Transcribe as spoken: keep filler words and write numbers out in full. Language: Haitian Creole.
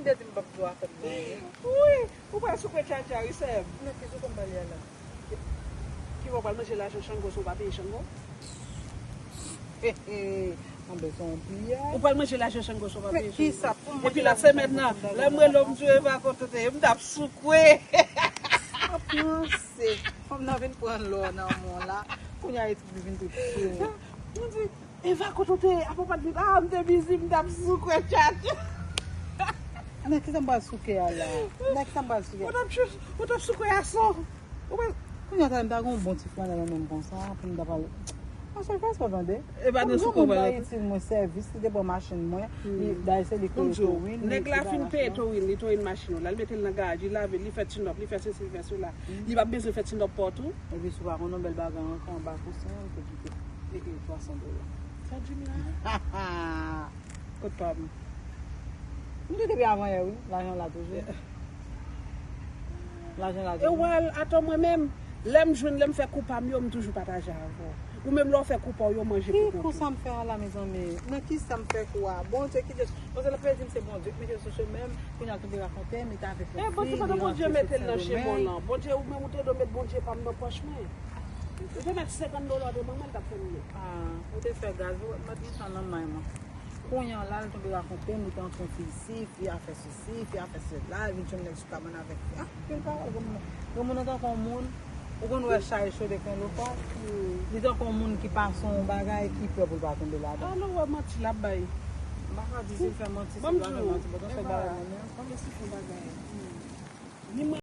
Te di m p ap di w afè m nan. Wi, ou pral souke tchatcha wi sè m. Nan ki souke m pral ye a la? Ki bò w pral manje lajan Chango si w pa peye Chango? Anben se yon piyay. Ou pral manje lajan Chango si w pa peye Chango. Epi lòt semèn nan, lè m rele w m di w Eva kote w te ye, m t ap soukwe. M ap panse. Fanm nan vin pran lò nan men w la. Kounye a etik li vin tout sou. M di, Eva kote w te ye? Apa w pa t vin? Ah, m te bizi, m t ap soukwe tchatcha. Nan ki sa m pral souke a la? Nan ki sa m pral souke a? Ou t ap chou- ou t ap soukwe aso. Ou pa- Kounye a talè m ta gen yon bon ti flanèl nan men m konsa pou m ta pral. Mwen se fès pa tande. E pa nan soukwe w pral. Yon moun nan itil mwen sèvis, li te pran machin mwen, li dayè se li ki peye towin. Nèg la fin peye towin li, towin machin ou la, li mete l nan garaj, li lave l, li fè tune up, li fè sesi, li fè sela. Li p ap bezwen fè tune up pa w tou. Epi si w pa konn yon bèl bagay ankò anba kousen an, ou te kite. Li gen twa san dola. Sa di m la? Kot pa m? M te depi avan yè wi. Lajan la toujou. Lajan la toujou. E w al atò mwen menm, lè m jwenn, lè m fè kou pa m yo, m toujou pataje avè w. Ou menm lè w fè kou pa w yo, manje pou kont ou. Ki kou sa m fè a la, mezanmi? Nan ki sa m fè kou a? Bondye ki Dye. Paske l ap di m se Bondye ki mete l sou chemen m, kounye a l tonbe rakonte m, li te avèk yon fi, li rantre sot Sendomeng. Bondye ou menm ou te dwe met Bondye pa m nan pòch mwen. Ou te met senkant dola w te ban mwen, l t ap fè m byen. Ah, ou te fè gaz, ou met m sa nan may mwen. Kounye a la, l tonbe rakonte m, li te antre yon fi isi, fi a fè sesi, fi a fè sela, li vin jwenn nèg sou kabann avèk fi. Ah, pil pawòl, granmoun nan. Granmoun nan tankou yon moun, ou konn wè chay chode konn lo fè. Li tankou yon moun ki pase yon bagay, ki pè pou l pa tonbe ladan. Ah, non, wè manti l ap bay. M pa ka di si l fè manti, si l pa fè manti, bon, se bagay mwen menm. Kòman si fè bagay? Ni mwen